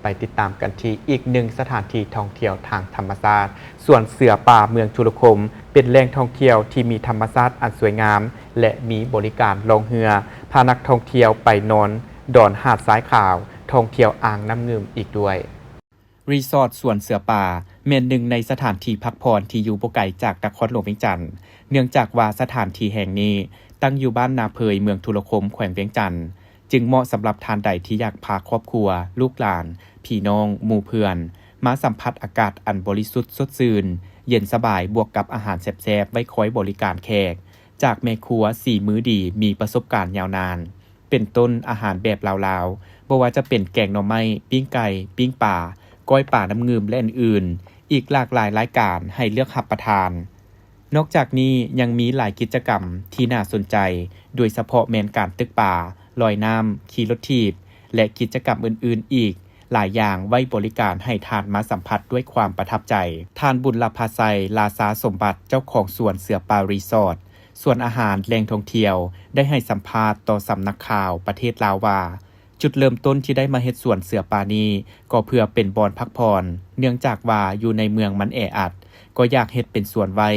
ໄປຕິດຕາມກັນທີ່ອີກໜຶ່ງສະຖານທີ່ທ່ອງທ່ຽວທາງທຳມະຊາດ, ສວນເສືອປ່າເມືອງທຸລະຄົມ ເປັນແຫຼ່ງທ່ອງທ່ຽວທີ່ມີທຳມະຊາດອັນສວຍງາມ ແລະ ມີບໍລິການລ່ອງເຮືອ ພານັກທ່ອງທ່ຽວໄປນອນດອນຫາດຊາຍຂາວ, ທ່ອງທ່ຽວອ່າງນ້ຳງື່ມອີກດ້ວຍ. ຣີສອດສວນເສືອປ່າ ແມ່ນໜຶ່ງໃນສະຖານທີ່ພັກຜ່ອນທີ່ຢູ່ບໍ່ໄກຈາກນະຄອນຫຼວງວຽງຈັນ, ເນື່ອງຈາກວ່າສະຖານທີ່ແຫ່ງນີ້ຕັ້ງຢູ່ບ້ານນາເພີຍ ເມືອງທຸລະຄົມ ແຂວງວຽງຈັນ, ຈຶ່ງເໝາະສຳລັບທ່ານໃດທີ່ຢາກພາຄອບຄົວ, ລູກຫຼານ, ພີ່ນ້ອງ, ໝູ່ເພື່ອນ ມາສຳຜັດອາກາດອັນບໍລິສຸດສົດຊື່ນ, ເຢັນສະບາຍ ບວກກັບອາຫານແຊບໆ ໄວ້ຄອຍບໍລິການແຂກ ຈາກແມ່ຄົວສີມືດີ ມີປະສົບການຍາວນານ. ເປັນຕົ້ນອາຫານແບບລາວໆ, ບໍ່ວ່າຈະເປັນແກງໜໍ່ໄມ້, ປີ້ງໄກ່, ປີ້ງປາ, ກ້ອຍປານ້ຳງື່ມ ແລະ ອື່ນໆ ອີກຫຼາກຫຼາຍລາຍການໃຫ້ເລືອກຮັບປະທານ. ນອກຈາກນີ້ຍັງມີຫຼາຍກິດຈະກຳທີ່ໜ້າສົນໃຈ, ໂດຍສະເພາະແມ່ນການຕຶກປາ, ລອຍນ້ຳ, ຂີ່ລົດຖີບ ແລະ ກິດຈະກຳອື່ນໆອີກຫຼາຍຢ່າງໄວ້ບໍລິການໃຫ້ທ່ານມາສຳຜັດດ້ວຍຄວາມປະທັບໃຈ. ທ່ານ ບຸນລະພາໄຊ ລາຊາສົມບັດ ເຈົ້າຂອງສວນເສືອປ່າຣີສອດ, ສວນອາຫານ, ແຫຼ່ງທ່ອງທ່ຽວ ໄດ້ໃຫ້ສຳພາດຕໍ່ສຳນັກຂ່າວປະເທດລາວວ່າ, ຈຸດເລີ່ມຕົ້ນທີ່ໄດ້ມາເຮັດສວນເສືອປ່ານີ້ ກໍເພື່ອເປັນບ່ອນພັກຜ່ອນ, ເນື່ອງຈາກວ່າຢູ່ໃນເມືອງມັນແອອັດ, ກໍຢາກເຮັດເປັນສວນໄວ້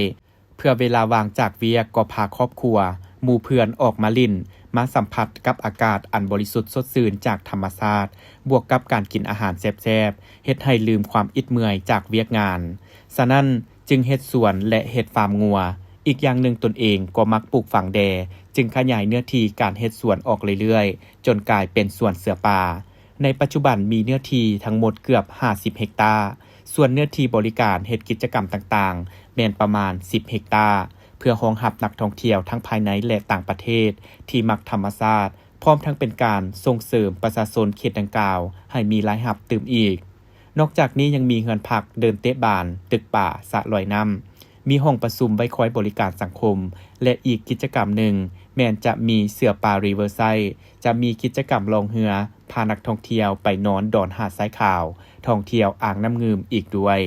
ເພື່ອເວລາວ່າງຈາກວຽກກໍພາຄອບຄົວ, ໝູ່ເພື່ອນອອກມາຫຼິ້ນ, ມາສຳຜັດກັບອາກາດອັນບໍລິສຸດສົດຊື່ນຈາກທຳມະຊາດ, ບວກກັບການກິນອາຫານແຊບໆ ເຮັດໃຫ້ລືມຄວາມອິດເມື່ອຍຈາກວຽກງານ. ສະນັ້ນ, ຈຶ່ງເຮັດສວນ ແລະ ເຮັດຟາມງົວ. ອີກຢ່າງໜຶ່ງຕົນເອງກໍມັກປູກຝັງແດ່, ຈຶ່ງຂະຫຍາຍເນື້ອທີ່ການເຮັດສວນອອກເລື້ອຍໆ ຈົນກາຍເປັນສວນເສືອປ່າ. ໃນປັດຈຸບັນມີເນື້ອທີ່ທັງໝົດເກືອບຫ້າສິບເຮັກຕາ, ສ່ວນເນື້ອທີ່ບໍລິການເຮັດກິດຈະກຳຕ່າງໆ ແມ່ນປະມານສິບເຮັກຕາ, ເພື່ອຮອງຮັບນັກທ່ອງທ່ຽວທັງພາຍໃນ ແລະ ຕ່າງປະເທດທີ່ມັກທຳມະຊາດ, ພ້ອມທັງເປັນການສົ່ງເສີມປະຊາຊົນເຂດດັ່ງກ່າວໃຫ້ມີລາຍຮັບຕື່ມອີກ. ນອກຈາກນີ້ຍັງມີເຮືອນພັກ, ເດີ່ນເຕະບານ, ຕຶກປາ, ສະລອຍນ້ຳ, ມີຫ້ອງປະຊຸມໄວ້ຄອຍບໍລິການສັງຄົມ ແລະ ອີກກິດຈະກຳໜຶ່ງແມ່ນຈະມີເສືອປ່າຣີເວີໄຊ, ຈະມີກິດຈະກຳລ່ອງເຮືອ ພານັກທ່ອງທ່ຽວໄປນອນດອນຫາດຊາຍຂາວ, ທ່ອງທ່ຽວອ່າງນ້ຳງື່ມອີກດ້ວຍ.